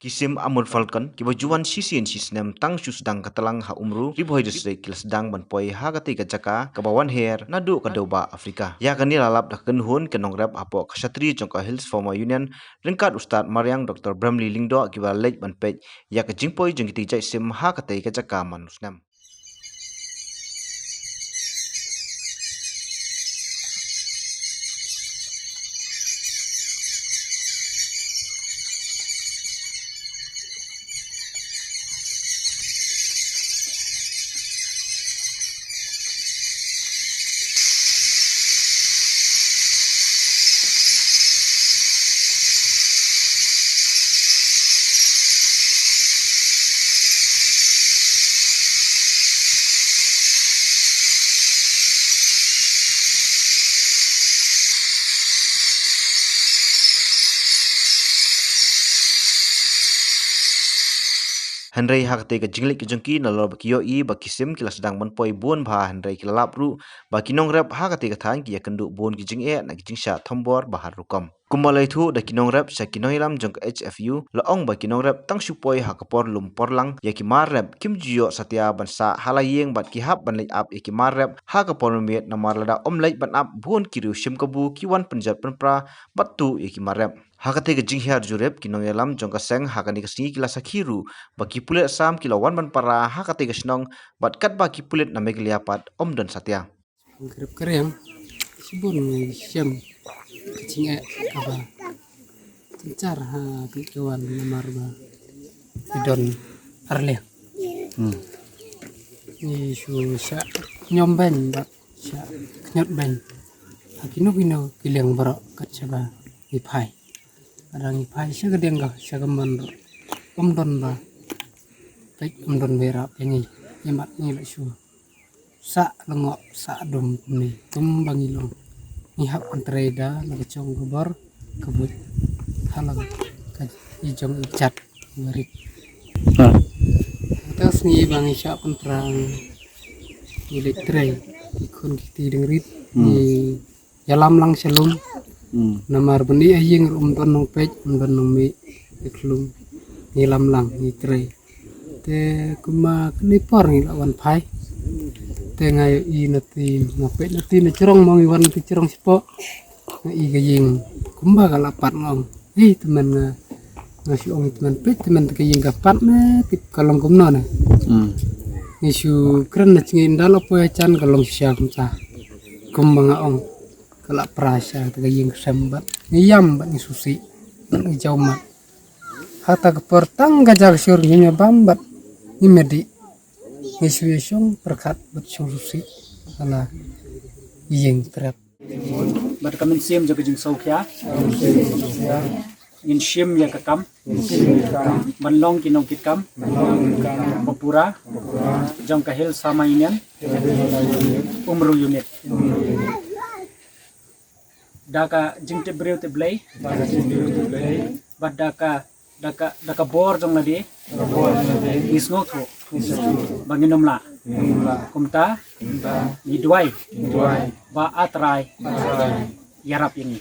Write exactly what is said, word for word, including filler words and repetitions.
Ki sim Amur Falcon, kiba ju wan shisien shisnem tang shu sdang ka tlang ha Umru, Ri Bhoi District, ki la sdang ban poi ha katei ka jaka kaba wan her naduh ka dewbah Africa. Ïa kane la lap da ka kynhun ki nongrep hapoh ka shatri jong ka Hills Farmer Union, ryngkat u Stad mariang Doctor Bramley Lyngdoh, kiba la leit ban peit ïa ka jingpoi jong kitei ki jait sim ha katei ka jaka man u snem. Hynrei ha katei ka jingleit ka jong ki, nalor ba ki ïohi ba ki sim ki la sdang ban poi bun bha, hynrei ki la lap ruh ba ki nongrep ha katei ka thaiñ ki ïakynduh bun ki jingeh na ki jingshah thombor ba har rukom. Kumba la ïathuh da ki nongrep sha ki nongïalam jong ka H F U, la ong ba ki nongrep tang shu poi ha ka por lum por lang, ïa ki mar rep kim ju ïoh satia ban sah ha la ïing bad ki hap ban leit ap ïa ki mar rep ha ka por mynmiet, namar lada ym leit ban ap, bun ki riew shim kabu ki wan pynjot pynpra bad tuh ïa ki mar rep. Ha katei ka jinghiar jurip, ki nongïalam jong ka seng ha kane ka sngi ki la sakhi ruh ba ki pulit Assam ki la wan ban para ha katei ka shnong, bad katba ki pulit na Meghalaya pat ym don satia. Ngi rep ka riang, shibun ngi shem ka jingeh kaba jynjar ha ka wan namar ba ngi don ar liang. Hmm. Ngi shu shah ñiom beiñ bad shah kñiot beiñ ha kino kino ki liang baroh kat shaba ngi phai. Lada ngi phai sha ka dieng ka, sha ka mon ruh, ym don ba peit, ym don ba ïarap ïa ngi. Ïa mat ngi la shu sah lyngngoh sah dum kumne, kumba ngi long. Ngi hap ban trei da la ka jong ka bor ka buit ha la ka i jong i jat ba rit. Ha. Kata sngi ba ngi shah pynpra ngi leit trei, ki khun ki kti dang rit. Hmm. Ngi ïalam lang sha lum. Hmm. Namar ban ïa ïing ruh ym don nongpeit, ym don nongmih, ïa ka lum ngi lam lang, ngi trei. Te kumba kane por ngi la wan phai. Te nga ïohi na ti, nga peit na ti na jrong, ma ngi wan na ti jrong shapoh. Nga i ka ïing kumba ka la pat, nga ong, "Ei, tymmen nga, nga shu ong tymmen, peit tymmen te ka ïing ka pat ne, tip ka long kumno ne." Hmm. Ngi shu kren na jngi, ynda la poi ha jan ka long shisha kumta. Kumba nga ong, ka la pra sha te ka ïing ka sem bad ngi ïam bad ngi sngewsih bad ngi jaw mat. Hata ka por tang ka ja ka shur ngi ïam bam bad ngi medi. Ngi shu ïa shong pyrkhat bad shong sngewsih ha la ïing trep. Bad ka mynsiem jong ka jingsngewkhia, ngin shim ïa ka kam ban long ki nongkitkam ba pura jong ka Hills Farmer Union Umru Unit. Da ka jingtip briew tip Blei bad da ka, da ka, da ka bor jong lade, ngi sngewthuh ba ngin ym lah. Kumta ngi duwai ba A Trai ïarap ïa ngi.